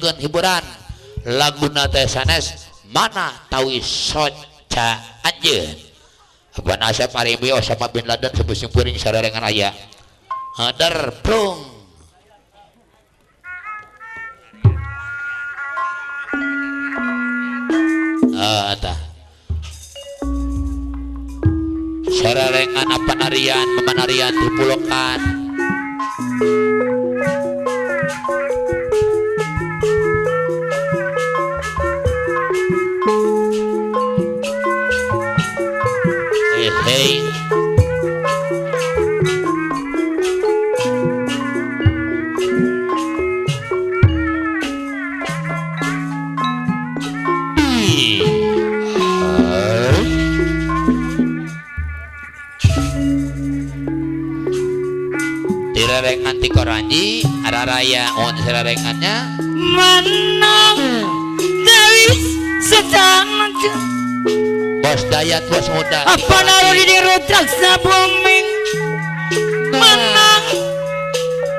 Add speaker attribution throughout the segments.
Speaker 1: ngahaturkeun hiburan laguna teh sanes mana tawi soca anjeun. Abana Asep Arimbi Osama bin Laden sebusing puring sarerengan aya. Hader plung. Tah. Sarerengan apa narian, pemanarian di pulokan. Hey. Direrengan ti Koranji, araraya on serarengannya
Speaker 2: menang dari sedang
Speaker 1: bos Dayat bos muda
Speaker 2: apa naruh di Rudraksa bumi menang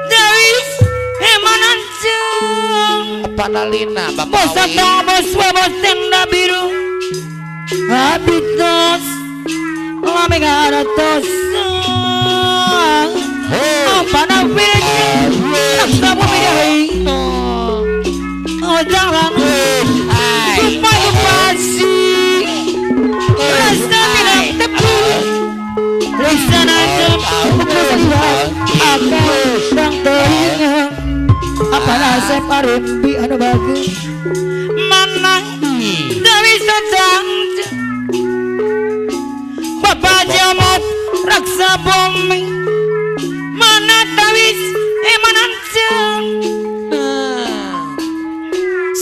Speaker 2: dari Emananjeng
Speaker 1: apa nalina bapak
Speaker 2: bos atau bos bos tenda biru habitus lamegaratos apa naruh Raksa bumi dari oh jalan rasa tidak tepi rasa najam akan sang teringat apa nasib Arimbi anu bagus menang dari sedang Bapak Jamot Raksa bumi mana tawis emananjeng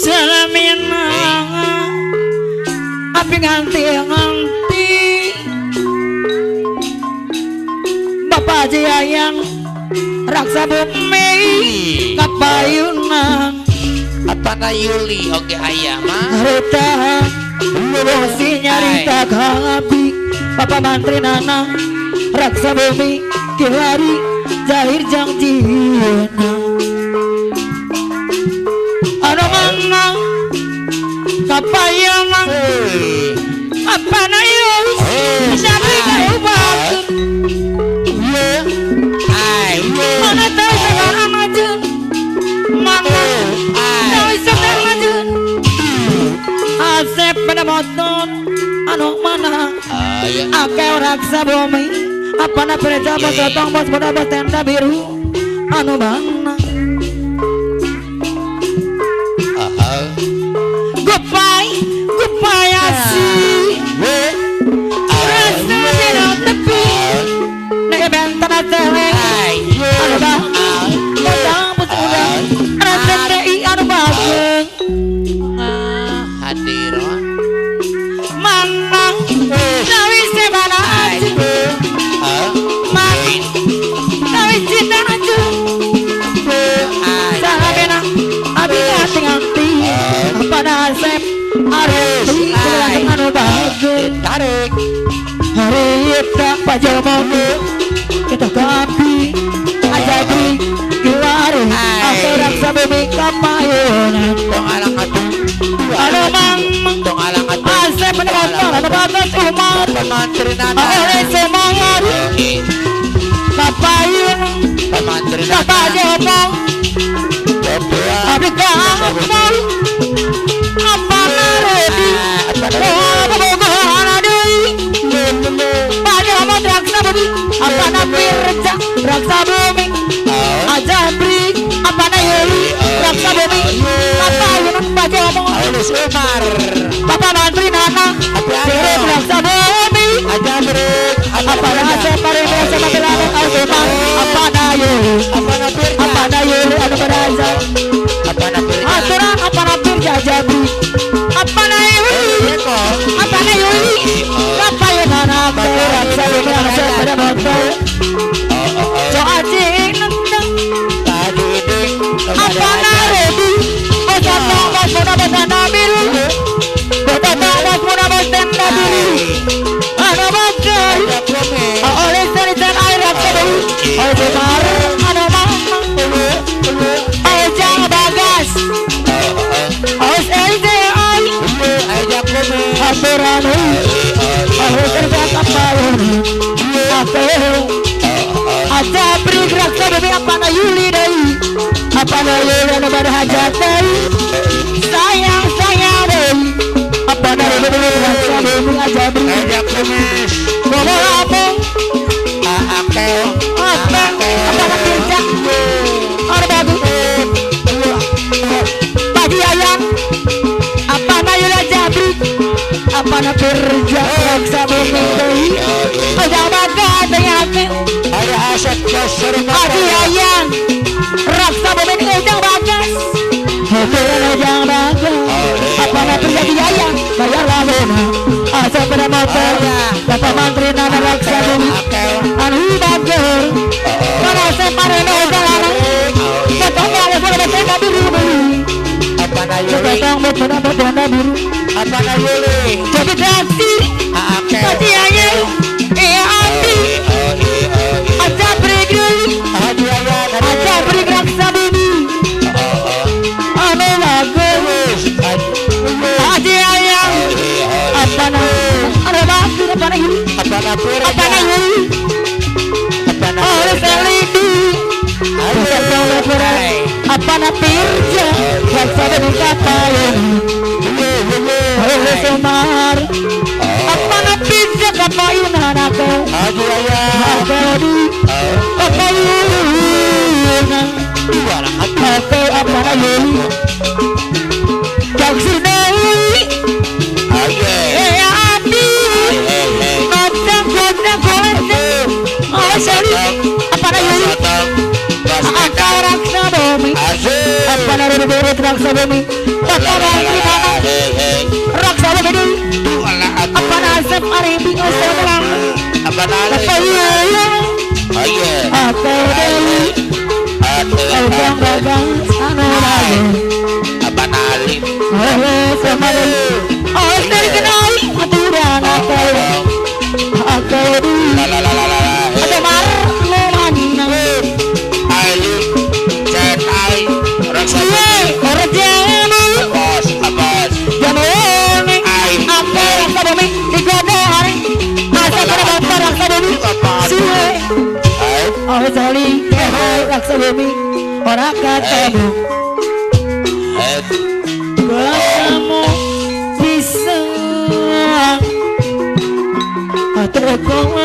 Speaker 2: salamin api nganti-nganti Bapak Haji Ayang Raksa bumi kapayunan
Speaker 1: apa na Yuli oke ayah mah
Speaker 2: harita si nyarita kabi Bapak Mantri Nana Raksa bumi kilari jahir jangjina anu manang kapayunan apa na Yuli sabi kaubakan mana tahu sekarang aja mana tahu sekarang aja Asep pada motor anu mana akeh Raksa bumi apa na pereja bos otong bos muda bos tenda biru anu mana goodbye goodbye asih rasa tidak tepi nek benten atele anu bah botang bos muda rasa TI anu bageng
Speaker 1: hadir
Speaker 2: manang nawi sebana aja manang nawi cinta aja salamena abi nganti apa nasib Arimbi anu bageng
Speaker 1: tarik
Speaker 2: harita pajamu kita kapi ajabi kilari atau Raksa bumi kapayunan
Speaker 1: tong alang atuh
Speaker 2: anu mang
Speaker 1: tong alang atuh
Speaker 2: Asep menemotor anu bagus Umar
Speaker 1: pemantri nana
Speaker 2: oleh semangat kapayun
Speaker 1: pemantri nana
Speaker 2: kapajomo abdi kapal apa narodi Raksa bumi apa na Pirja Raksa bumi Ajabri apa na Yuli Raksa bumi apa Yunus Pajomo
Speaker 1: Alus Umar
Speaker 2: Bapak Mantri Nana Sirip Raksa bumi
Speaker 1: Ajabri
Speaker 2: apa na Asep Arimbi Asep Abilanet Alfema apa na Yuli
Speaker 1: apa na Pirja
Speaker 2: apa na Yuli anu Beraja
Speaker 1: apa na Pirja
Speaker 2: aturan apa na Pirja Ajabri apa na Yuli apa na Yuli apa Yunana Raksa bumi Asep pada motor so aji nendang apa narodi bosatong bos muda bosana biru bosatong bos muda bosana biru anu bakar oleh seritan air Raksa bumi oleh mar anu mang ojang bagas pada hajat sayang sayang apa dari raksa bumi aja beri ngomong apa apa apa kerja orang bagus pagi ayam apa nayula jabri apa na kerja raksa bumi aja makan dengan pagi ayam raksa bumi ujang bagas ujang bagas apa na kerja biaya bayar lalona asa pada motor bapak mantri nana raksa bumi anu bager mana separeno jalan potong ada suara tenda biru
Speaker 1: apa na yuli
Speaker 2: potong tenda biru
Speaker 1: apa na yuli
Speaker 2: jadi taksi pagi ayam api aja beri aja beri raksa bumi anu bagus aja ayam apa na ada bagus apa na yuli
Speaker 1: apa na
Speaker 2: apa na yuli
Speaker 1: apa na
Speaker 2: selidi apa na pirja raksa bumi kapayan Somar apa na pizza kapayunan ako ako kapayunan ako apa na yuli Jaksudai api macam kota kota oh sorry apa na yuli apa raksa bumi apa na raksa bumi apa na raksa bumi apa na asap aribi osama
Speaker 1: apa na
Speaker 2: apa apa dewi ujang bagang anu lagi
Speaker 1: apa na alif
Speaker 2: sama oh dari kenal aturan apa apa
Speaker 1: la la la la la
Speaker 2: ada mar mana
Speaker 1: alif cet ai raksa
Speaker 2: orang jamu
Speaker 1: bos bos
Speaker 2: jamu apa raksa bumi digoda hari masa pada motor raksa bumi suwe oh soli raksa bumi orang ketemu ketemu bisa atau kau